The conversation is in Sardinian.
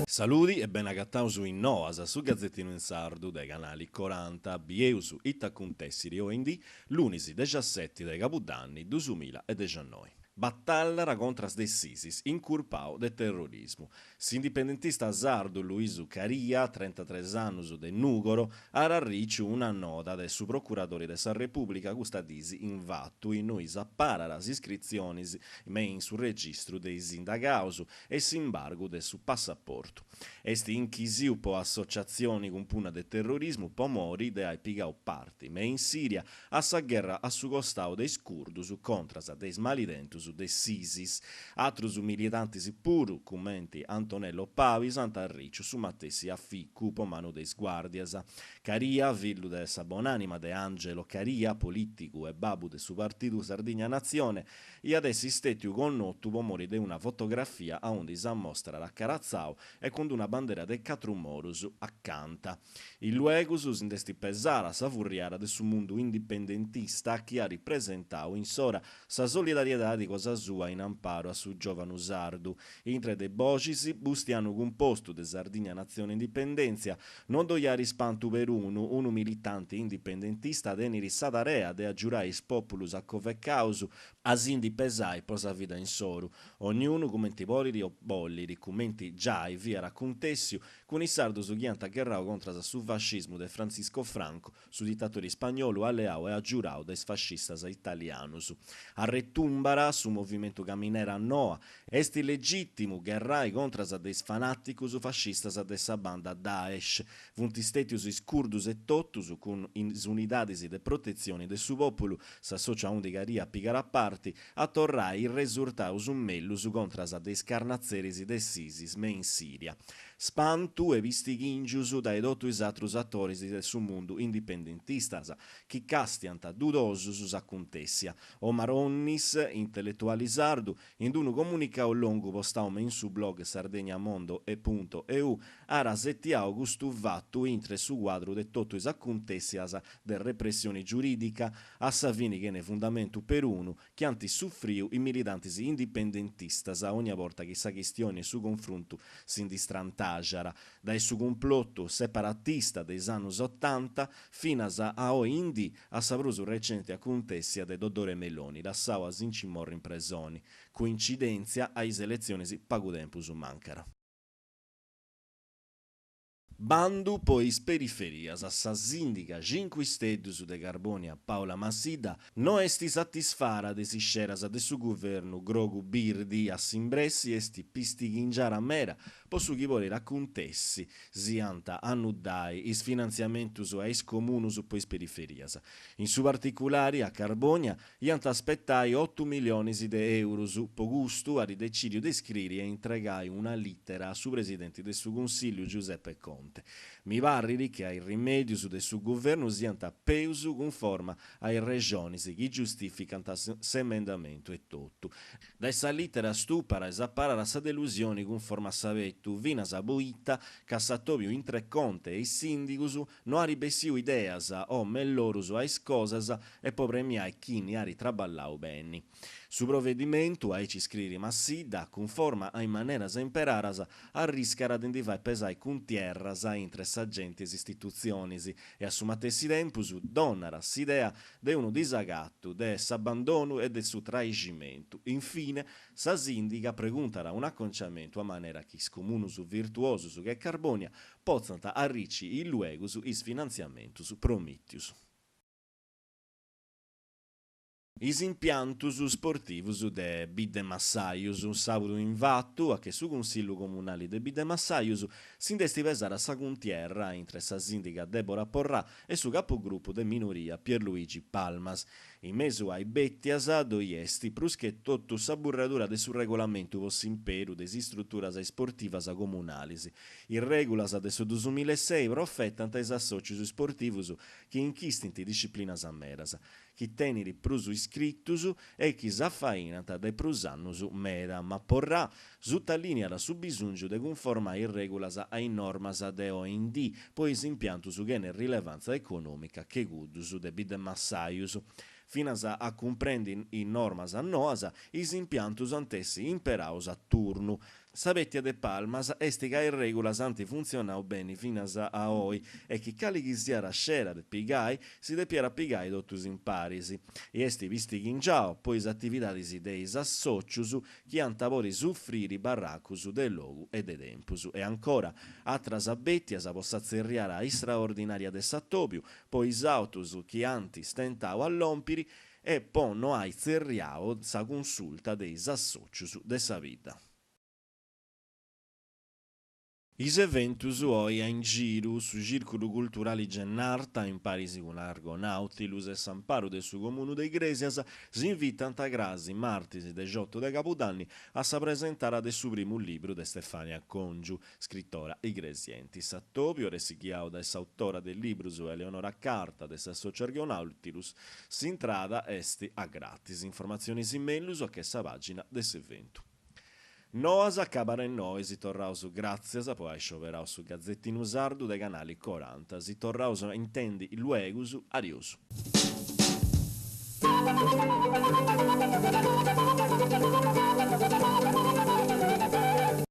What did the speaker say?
Saludi e beni agataus in Noas, su gazetinu in sardu de Canali Coranta. Bieus ita acuntessiri oi in dì, lunis dexaseti de cabudanni dusumila e dexannoi. Batallat contras de s'Isis, incurpau de terrorismu. S'indipendentista sardu Luisu Caria, trentatres annus de Nùgoro, at arriciu una noda de su procuradori de sa Repùblica custa diis in fatu innui s'aparat s'iscritzioni me in su registru de is indagaus e s'imbargu de su passaportu. Est inchisiu po associatzioni cun punna de terrorismu po mori de ai pigau parti, me in Siria, a sa gherra a su costau de is curdus contras de is malidentus de s'Isis. Atrus militantis puru, cumenti Antonello Pabis, ant arriciu su matessi aficu po manu de is guardias. Caria, fillu de sa bonanima de Angelo Caria, polìticu e babu de su partidu Sardigna Natzione, iat essi stètiu connotu po mori de una fotografia aundi s'amostrat acaratzau e cun d'una bandera de catru morus acanta. Illuegus si nd'est pesada sa furriada de su mundu indipendentista chi at presentau in s'ora sa solidariedadi cosa sua in amparu a su giòvanu sardu. Intre de boxis, Bustianu Cumpostu de Sardigna Natzione Indipendèntzia, Non ddoi at ispantu perunu, unu militanti indipendentista tenit sa tarea de agiurai is pòpulus acovecaus a si ndi pesai po sa vida insoru, ognunu cumenti podit o bollit, cumenti giai fiat acuntèssiu cun is sardus chi ant gherrau contras a su fascismu de Frantzisco Franco, su ditatori spagnolu alleau e agiurau de is fascistas italianus. Arretumbat su movimentu Caminera Noa. Est legìtimu gherrai contras de is fanàticus fascistas de sa banda Daesh. Funt stètius is curdus etotus, cun is unidadis de protetzioni de su pòpulu, s'assòciu aundi Caria pigat parti, a torrai is resurtaus mellus contras de is carnatzeris de s'Isis me in Sìria. Spantu e pistighìngius dae totu is atrus atoris de su mundu indipendentistas chi càstiant dudosus s'acuntèssia. Omar Onnis, intelletuali sardu, in unu comunicau longu postau me in su blog sardegnamondo punto eu, at setiau custu fatu intre su cuadru de totu is acuntèssias de repressioni giurìdica, a sa fini chene fundamentu perunu, chi ant sufriu is militantis indipendentistas ogna borta chi sa chistioni e su cunfruntu si ndi strantaxat, dae su cumplotu separatista de is annus otanta finas a oi in dì a sa prus recenti acuntèssia de Doddore Meloni lassau a si nci morri in presoni, coincidèntzia a is eletzionis pagu tempus mancat. Bandu po is periferias, sa sìndiga Cincu Isteddus de Carbònia Paola Massidda no est satisfara de is isceras de su guvernu grogu-birdi, a s'imbressi est pistighingiara meda po su chi podit acuntessi si ant a annuddai is finantziamentus a is comunus po is periferias. In su particulari a Carbònia Iant a aspetai otu milionis de eurus, po custu at decìdiu de scriri e intregai una lìtera a su presidenti de su Cunsìlliu Giuseppe Conte. Mi parrit chi is rimèdius de su guvernu siant peus cunforma a is rexonis chi giustificant s'emendamentu etotu. Dae sa lìtera stupat e s'aparat sa delusioni cunforma a s'abetu, finas poita ca s'atòbiu intre Conte e is sìndigus No ari bessiu ideas o mellorus a is cosas e po premiai chini ari traballau beni. Su provedimentu, aici scriri Massidda, cunforma a is maneras imperaras, arriscat de ndi fai pesai cuntierras intre sa genti e is istitutzionis e a su matessi tempus donat s'idea de unu disagatu, de s'abbandonu e de su traiximentu. Infine, sa sìndiga preguntat un'aconciamentu a manera chi is comunus virtuosus che Carbònia potzant arrici illuegus is finantziamentus promìtius. Is impiantus sportivus de Bidd'e Massajus. Sàbudu invatu, a che su Cunsillu Comunali de Bidd'e Massajus si nd'est pesada sa cuntierra intre sa sìndiga Debora Porrà e su capugrupu de minoria Pierluigi Palmas. In mesu a is bètias ddoi est prus che totu sa burradura de su regolamentu po s'imperu de is istruturas isportivas comunalis. Is règulas de su dusumilasei profetant is assòcius sportivus chi inchistint disciplinas medas, chi tenint prus iscritus e chi s'afainant dae prus annus meda, ma Porrà sutalìniat su bisòngiu de cunformai is règulas a is normas de oi in dì po is impiantus chene rilevantza econòmica che cuddus de Biddemassajus. Finas a cumprendi is normas noas, is impiantus ant essi imperaus a turnu. S'abètia de Palmas est ca is règulas ant funtzionau beni finas a oi e chi cali chi siat scera de pigai si depiat pigai totus in paris. E est pistighingiau po is atividadis de is assòcius chi ant a podi sufriri barracus de logu e de tempus. E ancora, atras abètias po sa tzerriara istraordinària de s'atòbiu, po is àutus chi ant stentau a lòmpiri e po no ai tzerriau sa cunsulta de is assòcius de sa bidda. Is eventus oi a in giru, su Cìrculu Culturali Gennarta, in paris cun Argonautilus e s'amparu de su Comunu de Igrèsias, s'invitant crasi, martis dexiotu de cabudanni, a sa presentada de su primu libru de Stefania Congiu, scritora igresienti. S'atòbiu at essi ghiau dae s'autora de librus Eleonora Carta de s'Assòciu Argonautilus. S'intrada est a gratis. Informatzionis mellus a che sa pàgina de s'eventu. Noas acabat innoi, si torraus gràtzias po ai scioberau su Gazetinu Sardu de Canali Coranta. Si torraus a intendi luegus. Adiosu.